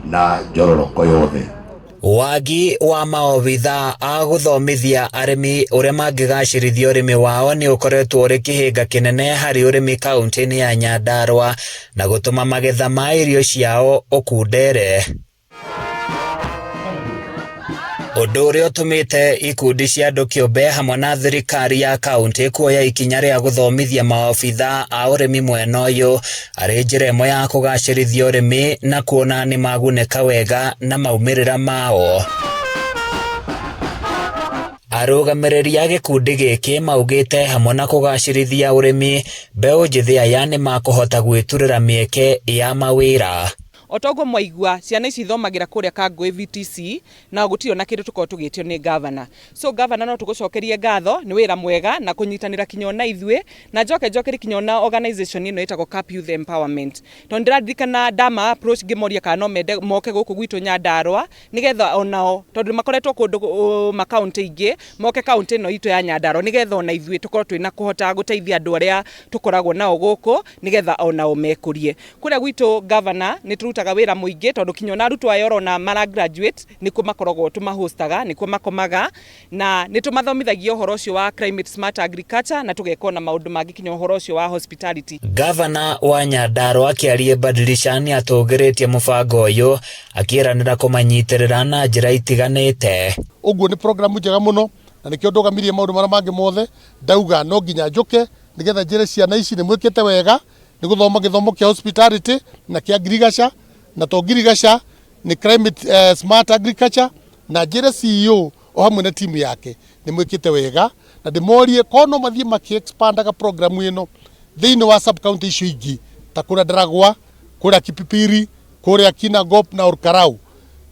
Na njororoko yothe. Wagi wa maobitha a gũthomithia arĩmi ũrĩa mangĩgacĩrithia ũrĩmi wao nĩ ũkoretwo ũrĩ kĩhĩnga kĩnene harĩ ũrĩmi kaunti-inĩ ya Nyandarua na gũtũma magetha ma irio ciao ũkundere. Ũndũ ũrĩa ũtũmĩte ikundi cia andũ kĩũmbe hamwe na thirikari ya kaunti kuoya ikinya rĩa gũthomithia maobitha a ũrĩmi mwena ũyũ arĩ njĩra ĩmwe ya kũgacĩrithia ũrĩmi na kuona nĩ magunĩka wega na maumĩrĩra mao. Arũgamĩrĩri a gĩkundi gĩkĩ maugĩte hamwe na kũgacĩrithia ũrĩmi, mbeũ njĩthĩ aya nĩ makũhota gwĩturĩra mĩeke ya mawĩra. O ta ũguo mwaigua, ciana ici ithomagĩra kũrĩa Kangũĩ VTC na gũtirĩ ona kĩndũ tũkoragwo tũgĩtio nĩ gavana. So gavana no tũgũcokerie ngatho nĩ wĩra mwega na kũnyitanĩra kinya ona ithuĩ, na njoke njokerie kinya ona organization ĩno ĩtagwo Cap Youth Empowerment. Tondũ ndĩraririkana ndama approach ngĩmoria kana no mende moke gũkũ gwitũ Nyandarua nĩgetha onao tondũ makoretwo kũndũ makaũntĩ ingĩ moke kaũntĩ ĩno itũ ya Nyandarua nĩgetha ona ithuĩ tũkorwo twĩna kũhota gũteithia andũ arĩa tũkoragwo nao gũkũ nĩgetha onao mekũrie. Kũrĩa gwitũ gavana nĩ tũrutaga wĩra mũingĩ tondũ kinya ona arutwo aya ũrona mara graduate nĩkuo makoragwo tũmahostaga, nĩkuo makomaga, na nĩ tũmathomithagia ũhoro ũcio wa climate smart agriculture na tũgeka ona maũndũ mangĩ kinya ũhoro ũcio wa hospitality. Gavana wa Nyandarua Kĩarie Badilisha nĩ atũgĩrĩtie mũbango ũyũ akĩĩranĩra kũmanyitĩrĩra na njĩra itiganĩte. Ũguo nĩ program njega mũno na nĩkĩo ndũgamirie maũndũ marĩa mangĩ mothe ndauga no nginya njũke nĩgetha njĩre ciana ici nĩ mwĩkĩte wega nĩ gũthoma gĩthomo kĩa hospitality na kĩa ngirigaca, na to ngirigaca nĩ climate smart agriculture, na njĩre CEO o hamwe na timu yake nĩ mwĩkĩte wega, na ndĩmorie korwo no mathiĩ makĩ expandaga program ĩno thĩinĩ wa sub county icio ingĩ ta kũrĩa Ndaragwa, kũrĩa Kipipiri, kũrĩa Kinangop na Olkalou.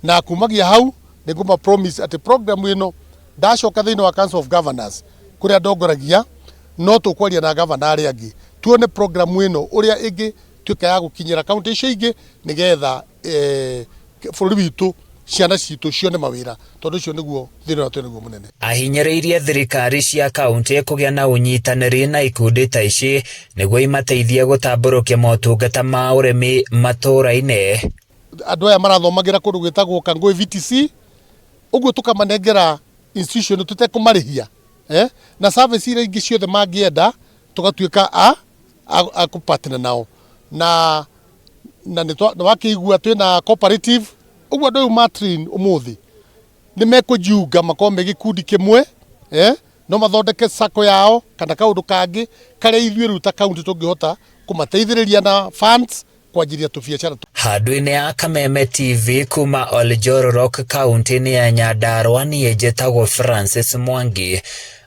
Na kumagia hau nĩ ngũma promise atĩ program ĩno ndacoka thĩinĩ wa Council of Governors kũrĩa ndongoragia no tũkwaria na gavana arĩa angĩ tuone program ĩno ũrĩa ĩngĩtuĩka ya gũkinyĩra kaunti icio ingĩ nĩgetha bũrũri witũ ciana citũ cione mawĩra tondũ ũcio nĩguo thĩna ũrĩa twĩ naguo mũnene. Ahinyĩrĩirie thirikari cia kaunti kũgĩa na ũnyitanĩri na ikundi ta ici nĩguo imateithie gũtambũrũkia motungata ma ũrĩmi matũũra-inĩ. Andũ aya marathomagĩra kũndũ gwĩtagwo Kangũĩ VTC, ũguo tũkamanengera institution tũtekũmarĩhia na service iria ingĩ ciothe mangĩenda tũgatuĩka a kũpartner nao, na nĩ wakĩigua twĩna cooperative, ũguo andũ rĩu ma train ũmũthĩ nĩ mekũjiunga makorwo me gĩkundi kĩmwe, no mathondeke sacco yao kana kaũndũ kangĩ karĩa ithuĩ rĩu ta county tũngĩhota kũmateithĩrĩria na funds kwanjiria tũbiacara. Handũ-inĩ ya Kameme TV kuma Oljororok kaunti-inĩ ya Nyandarua, niĩ njĩtagwo Francis Mwangi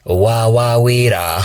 wa Wawĩra.